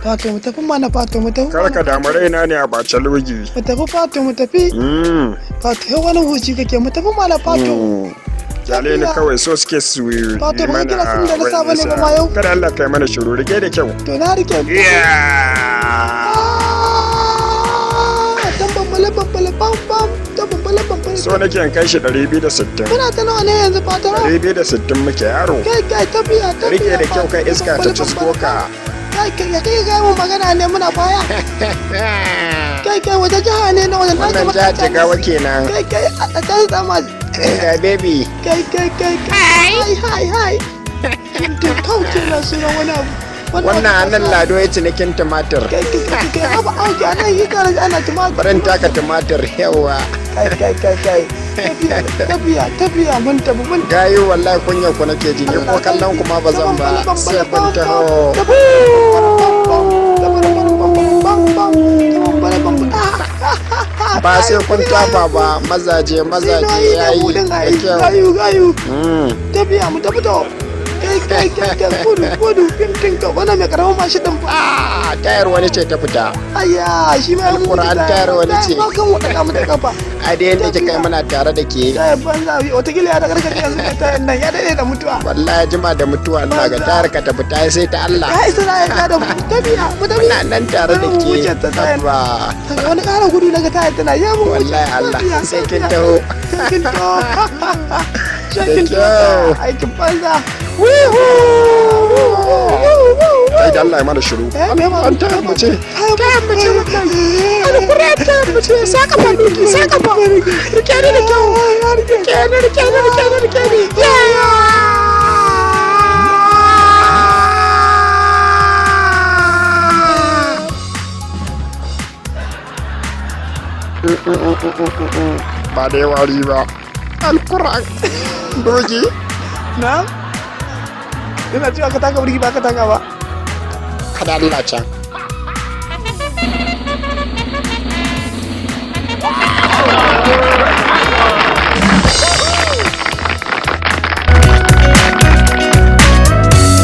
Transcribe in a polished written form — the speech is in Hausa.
Fato, mu tafi mana. Fato, mu tafi Kar mana. ka damu, raina ne a bace logi. Mu tafi, Fato, mu tafi. Fato, yau wani huci kake. Mu tafi mana, Fato. Kyale ni kawai, so suke su yi Fato, ba mana kira sun da na saba ne ba ma yau. Kada Allah kai mana shiru, rike da kyau. To, na rike. Yeah! Ah, dan bambale bambale bam bam, dan bambale bambale. So nake in kai shi 260. Muna ta nawa ne yanzu, Fato? 260 muke, yaro. Kai kai, tafiya tafiya. Rike da kyau, kai iska ta Bambale, cizgo ka. Kai kai, ya kai ga mu magana ne, muna baya. Kai kai, wata jiha ne na wajen? Wannan jihar Jigawa kenan. Kai kai, a ta tsama. Ga baby. Kai kai kai kai, hi hi hi, to kauce na sunan wani abu. Wannan anan Lado ya cinikin tumatir. Kai kai kai kai, haba auki, anan yi kara ana tumatir. Barin taka tumatir, yawa. Kai kai kai kai, tafiya tafiya tafiya, mun tafi, mun tafi. Gayu, wallahi kunya ku nake ji ni, ko kallon ku ma ba zan ba sai kun taho. Ba sai kun tafa ba, mazaje mazaje, yayi da kyau. Gayu gayu. Tafiya, mu tafi. To, kai kai kai kai, gudu gudu, fintin ka wannan mai karamin mashin din fa. Ah, tayar wani ce ta fita. Ayya, shi ma ya mutu. Alƙur'an, tayar wani ce. Ba kan wata mu da kafa. A dai yadda kika yi, muna tare da ke. Tayar banza, wataƙila ya daga yanzu mai tayar nan ya daɗe da mutuwa. Wallahi jima da mutuwa, ina ga tayar ka ta fita sai ta Allah. Ya isa na yarda da mu, tafiya, mu tafi. Muna nan tare da Mu ke. wuce ta tayar. Abba. Wani ƙara gudu daga tayar tana ya mu wuce. Wallahi Allah, Tafiya, sai kin tafiya. taho. Sai kin taho, sai kin Da taho. kyau. Aikin banza. Kai da Allah ya mana shiru. Eh, me ma? An tayar mu ce. Tayar mu ce wallahi. Alƙur'an tayar mu ce, saka fa doki, saka fa. Rike ni da kyau. Rike ni, rike ni, rike ni, rike ni. Yeah! Ba da wari ba. Alƙur'an. Doki. Na? Ina cewa ka taka birki, ba ka taka ba. Kada Allah can.